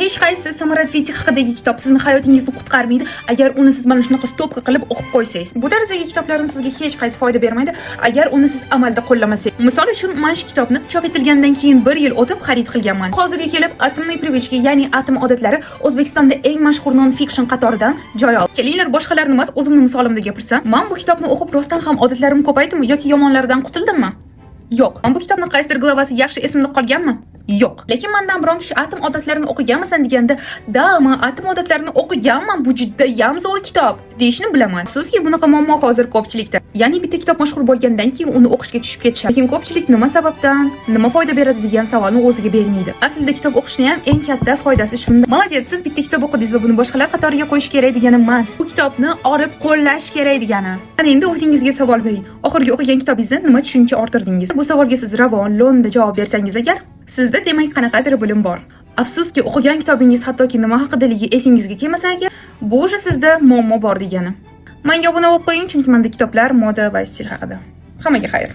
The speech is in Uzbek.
Hech qaysi саморазвитие haqidagi kitob sizni hayotingizni qutqarmaydi, agar uni siz mana shunaqa стопка qilib o'qib qo'ysangiz. Bu tarzdagi kitoblarni sizga hech qaysi foyda bermaydi, agar uni siz amalda qo'llamasangiz. Misol uchun, man shu kitobni chop etilgandan keyin bir yil o'tib xarid qilganman. Hozirga kelib "Атомные привычки", ya'ni "Atom odatlari" O'zbekistonda eng mashhur non fiction qatoridan joy oldi. Kelinglar, boshqalarni emas, o'zimni misolimda gapirsam, man bu kitobni o'qib rostdan ham odatlarim ko'paydimi yoki yomonlaridan qutuldimmi? Yo'q. Man bu kitobni qaysidir глава si yaxshi esimda qolganmi? Yo'q. Lekin mandan biron kishi "Atom odatlarini o'qiganmisan?" deganda, "Да, man "Atom odatlarini" o'qiganman, bu judayam zo'r kitob" deyishni bilaman. Afsuski, bunaqa muammo hozir ko'pchilikda. Ya'ni bitta kitob mashhur bo'lgandan keyin uni o'qishga tushib ketishadi. Lekin ko'pchilik nima sababdan, nima foyda beradi degan savolni o'ziga bermaydi. Aslida kitob o'qishni ham eng katta foydasi shunda. Молодец, siz bitta kitob o'qidingiz va buni boshqalar qatoriga qo'yish kerak degani emas. Bu kitobni olib qo'llash kerak degani. Ana endi o'zingizga savol bering. Oxirgi o'qigan kitobingizdan nima tushuncha orttirdingiz? Bu savolga siz ravon, lo'nda javob bersangiz agar, sizda demak qanaqadir bilim bor. Afsuski, o'qigan kitobingiz hattoki nima haqidaligi esingizga kelmasa agar, bu уже sizda muammo bor degani. Menga obuna bo'lib qo'ying, chunki menda kitoblar, moda va stil haqida. Hammaga xayr.